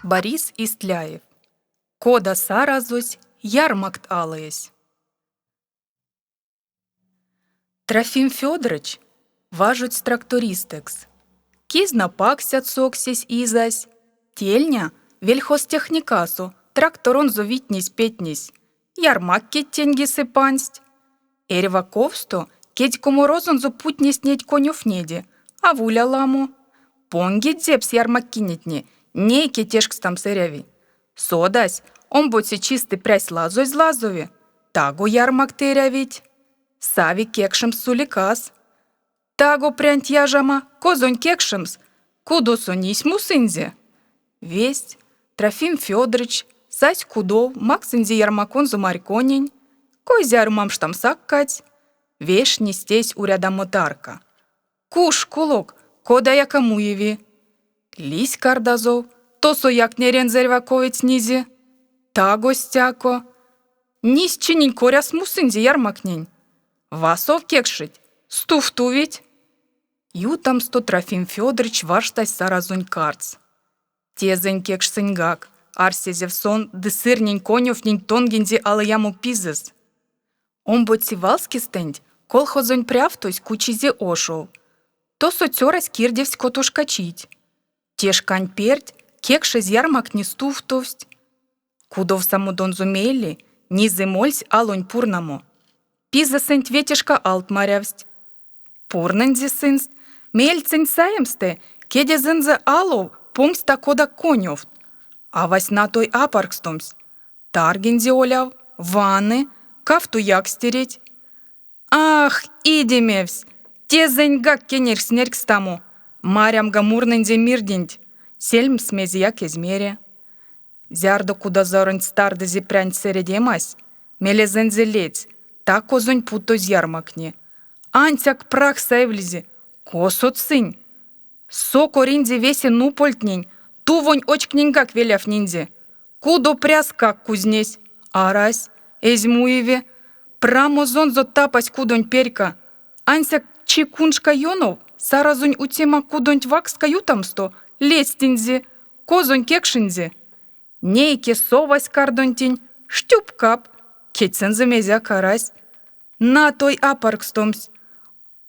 Борис Истляев. Кода саразось ярмакт алыясь. Трофим Фёдорыч важодсь трактористэкс. Кизна паксят соксесь-изась, тельня вельхозтехникасо тракторонзо витнесь-петнесь, ярмаккеть тень кисэ пандсть. Эрьва ковсто кедькоморозонзо путнесть неть конёвтнеде, аволь аламо. Понгить зепс ярмаккинетне, нейке тешкстамс эряви. Содазь, омбоце чистэ прясь лазозь лазови, таго ярмакт эрявить. Сави кекшемс суликас. Таго прянть яжама, козонь кекшемс, кудосо нись мусынзе. Весть Трофим Фёдорыч сась кудов, максынзе ярмаконзо Марьконень, кой-зяро мамштамсак кадсь, вешнесь тейсь урядамо тарка. Куш кулок, кодаяк а муеви. Лиссь кардазов, тосояк нерензэ эрьва ков эцнизе. Таго стяко. Нись чинень коряс мусынзе ярмактнень. Васов кекшить, стувтовить. Ютамсто Трофим Фёдорыч варштась саразонь кардс. Тезэнь кекшсыньгак, арсезевсь сон ды сырнень конёвтнень тонгинзе алыямо пизэс. Омбоце валскестэнть колхозонь прявтось кучизе ошов. Тосо цёрась кирдевсь котошка чить. Те шканть перть кекшезь ярмактне стувтовсть. Кудов самодонзо мейле низэ мольсь алонь пурнамо. Пизэсэнть ветешка алт марявсть. Пурнынзе сынст, меельценть саемстэ кедезэнзэ алов понгсть та-кода конёвт. Авась натой апаркстомсь. Таргинзе оляв, ваны, кавто якстереть. Ах, идемевсь! Тезэньгак кенерсь нерьгстамо. Марямга мурнинзе мирденть. Сельмс мезеяк эзь мере. Зярдо кудазоронть стардызе прянть сэредемась, мелезэнзэ ледсь, та-козонь путозь ярмактне. Ансяк прах саевлизе, косот сынь? Сокоринзе весе нупальтнень, тувонь очктненьгак велявтнинзе. Кудо пряскак кузнесь. Арась, эзь муеве. Прамозонзо тапась кудонть перька. Ансяк чикуншка ёнов, саразонь утсема кудонть вакска ютамсто, ледстинзе, козонь кекшинзе. Нейке совась кардонтень, штюп-кап, кедьсэнзэ мезеяк арась. Натой апаркстомсь.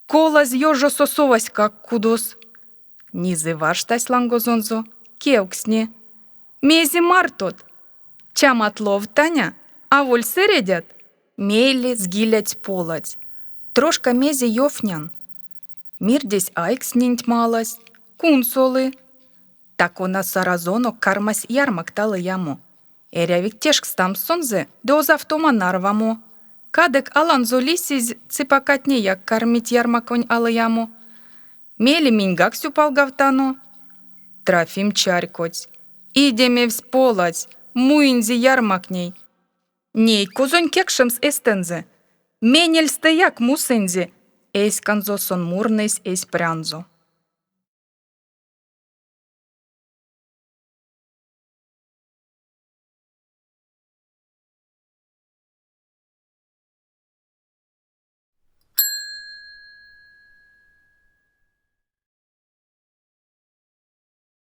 Колазь ёжосо соваськак кудос. Низэ варштась лангозонзо, кевкстни: Мезе мартот? Чамат ловт, Таня, аволь сэредят? Мейле згилядсь-поладсь: Трошка мезе ёвтнян. Мирдесь айгсь нинть малас, кунсолы. Та-кона саразонок кармась ярмакт алыямо. Эрявить тешкстамс сонзэ ды озавтома нарвамо. Кадык аланзо лисезь ципакатнеяк кармить ярмаконь алыямо. Мейле миньгак сюпалгавтано. Трофим чарькодсь. Идемевсь поладсь, муинзе ярмактнень. Ней козонь кекшемс эстензэ? Менельстэяк мусынзе, эськанзо сон мурнесь эсь прянзо.